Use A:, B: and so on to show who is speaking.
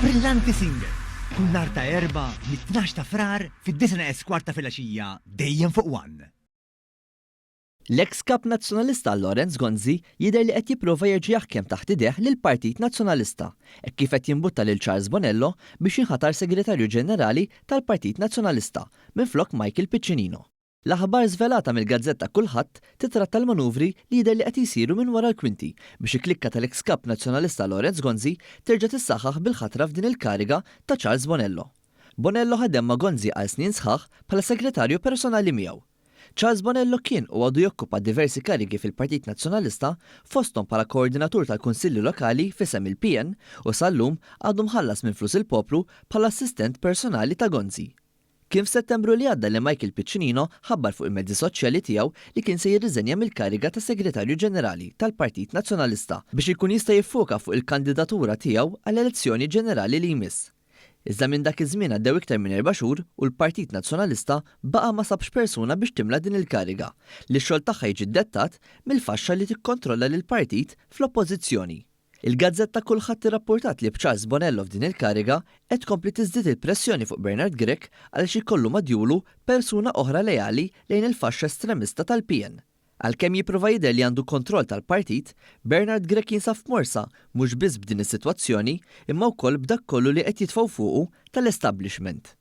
A: Brillanti Singer, kull nhar ta' Erbgħa mit-tnax ta' Frar fid-disgħa neqes kwart ta' filgħaxija dejjem fuq One.
B: L-eks Kap Nazzjonalista Lawrence Gonzi jidher li qed jipprova jerġa' jaħkem taħt idejh lill-Partit Nazzjonalista hekk kif qed jimbutta lil Charles Bonello biex jinħatar Segretarju Ġenerali tal-Partit Nazzjonalista minflok Michael Piccinino. L-aħbar żvelata mill-gazzetta Kullħadd titratta l-manuvri li jidher li qed jsiru minn wara l-kwinti biex il-klikka tal-eks Kap Nazzjonalista Lawrence Gonzi terġa' tissaħħaħ bil-ħatra f'din il-kariga ta' Charles Bonello. Bonello ħadem ma' Gonzi għal snin sħaħ bħala segretarju personali miegħu. Charles Bonello kien u għadu jokkupa diversi karigi fil-Partit Nazzjonalista fosthom bħala koordinatur tal-Kunsilli Lokali f'isem il-PN u sal-lum għadu mħallas minn flus il-poplu bħala assistent personali ta' Gonzi. Kien f'Settembru li għadda li Michael Piccinino ħabbar fuq il-mezzi soċjali tiegħu li kien se jirriżenja mill-kariga ta' Segretarju Ġenerali tal-Partit Nazzjonalista biex ikun jista' jiffoka fuq il-kandidatura tiegħu għall-elezzjoni ġenerali li jmiss. Iżda minn dak iż-żmien għaddew iktar minn erba' xhur u l-Partit Nazzjonalista baqa' ma sabx persuna biex timla din il-kariga, li x-xogħol tagħha jiġi ddettat mill-faxxa li tikkontrolla lill-partit fl-Oppożizzjoni. Il-gazzetta Kullħadd irrappurtat li b'Charles Bonello f'din il-kariga qed tkompli tiżdied il-pressjoni fuq Bernard Grech għaliex ikollu ma' djulu persuna oħra leali lejn il-faxxa estremista tal-PN. Għalkemm jipprova jidher li għandu kontroll tal-partit, Bernard Grech jinsab f'morsa mhux biss b'din is-sitwazzjoni imma wkoll b'dak kollu li qed jitfgħu fuqu tal-establishment.